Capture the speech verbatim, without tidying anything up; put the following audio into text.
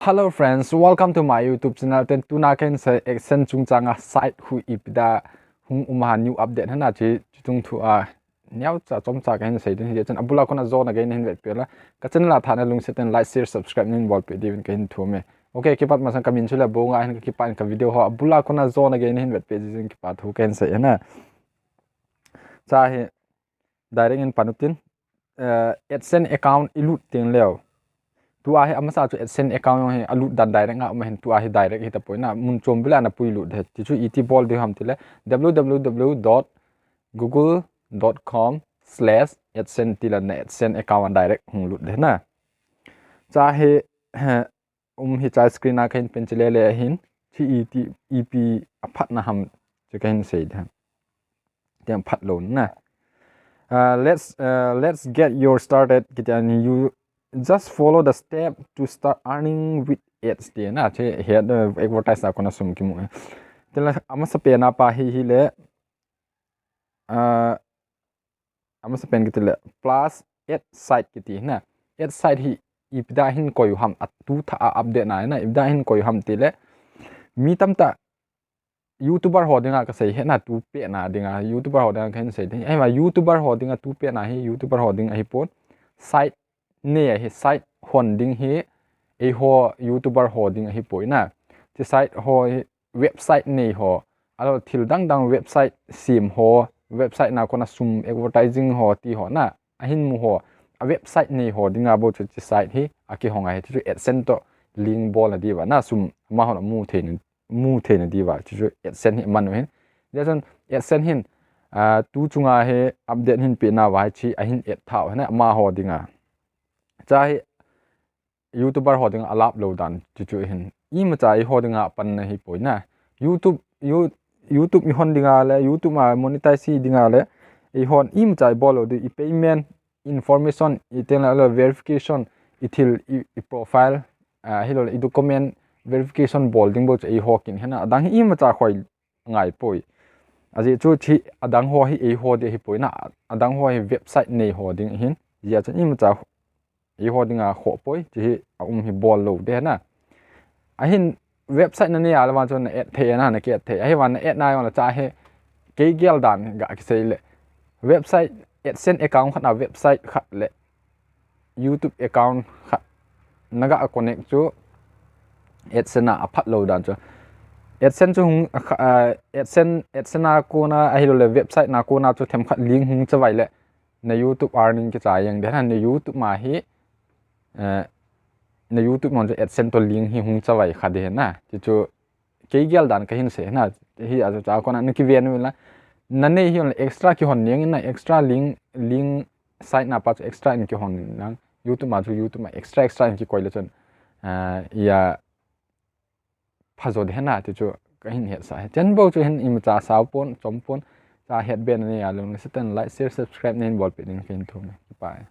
Hello friends, welcome to my YouTube channel. Ten tuna kahin sei AdSense chungchanga site hu ipi dia hung um ham, new update hina chi, chi chung thu a neocha chomcha kahin sei ding ahi. Chun abula kona jona gei nahin vetpeh le ka channel a thah na lungset in like, share, subscribe nahin bolpeh diuvin kahin thum e. Okay, kipat masang kamin chu Lebonga ahin, ka kipan ka video ho abula kona jona gei nahin vetpeh jing kipa thu kahin sei hina. Cha hi direct in pan utin, eh, AdSense account i lut teng leu. Tua hi amasa chu AdSense account jong hi a lut dan direct nga um ahin, tua hi direct hita poi na, mun chom bela na pui lut de. Ti chu iti bol diu ham tile w w w dot google dot com slash adsense ti le na AdSense account direct hung lut de na. Cha hi, um hi cha screen a kahin pen chile le ahin, chi iti, ipi aphatna ham chu kahin sei de. Tiang phat lou na. Uh, let's, uh, let's get your started. Kiti a ni, you just follow the step to start earning with ads ti na. Che he, uh, advertise a kona sum kimu. Tila amasa pen a pa hi hi le, uh, amasa pen kiti le plus ad site kiti na. Ad site hi ipi dia hin koi u ham, atu tha a update na na, ipi dia hin koi u ham tile mi tamtah YouTuber ho dinga kasei hina, tu pehna dinga, YouTuber ho dinga kahin sei ding. Ahivang YouTuber ho dinga tu pehna hi, YouTuber ho ding ahipon. Site nei ahi, site hon ding hi, eiho YouTuber ho ding ahipoi na. Chi site ho hi, website nei ho, ahilou thil dang dang website sem ho, website na kona sum advertising ho ti ho na, ahin mu ho, a website nei ho dinga bou chu chi site hi akihong ahi, chu AdSense to link bolna diuva na sum amahon amu thei na, mu theina diuva, chu chu AdSense hi aman u ahin. Hijeh chun AdSense hin, ah, tu chunga hi update hin pehna uva hi chi ahin add thau hina amaho dinga. Cha hi YouTuber ho dinga alap lou dan chu chu ahin. Imacha eiho dinga panna hipoi na. YouTube, You-, YouTube i hon dinga le, YouTube a monetize hi dinga le, eihon imacha i bol lou ding, i payment, information, i teng le verification, i thil, i, i profile, ah, ahilou le i document verification bol ding bou chu eiho kin hina. Adang hi imacha khoi ngai poi. Ajeh chu chi adang ho hi eiho ding ahipoi na, adang ho hi website nei ho ding ahin. Hijeh chun imacha eiho dinga khoh poi, chi hi a um hi bol lou de na. Ahin website na nei a le vang chu na add thei na, na ki add thei. Ahivang na add na jong le cha hi kei gel dan ga kisei le. Website, AdSense account khat na website khat le YouTube account khat na ga connect chu AdSense a aphat lou dan chu. AdSense chu hung, a kha-, a, AdSense, AdSense a kona ahilou le website na kona chu themkhat link hung chavai le na YouTube earning kichai jeng de na, na YouTube ma hi, eh, na YouTube ma chu AdSense to link hi hung chavai kha de na. Chi chu kei gel dan kahin sei na, hi a chu cha kona na kiven u la. Na nei hi on le extra kihon ding na, extra link, link site na pa chu extra in kihon ding na. YouTube ma chu YouTube ma extra, extra in kikoi le chun, ah, iya phajo de na, ti chu kahin hetsah e. Chen bou chu hin imacha sao pon, chom pon, cha het be na nei a le lungset in like, share, subscribe nahin bolpeh ding kahin thum e. Bye.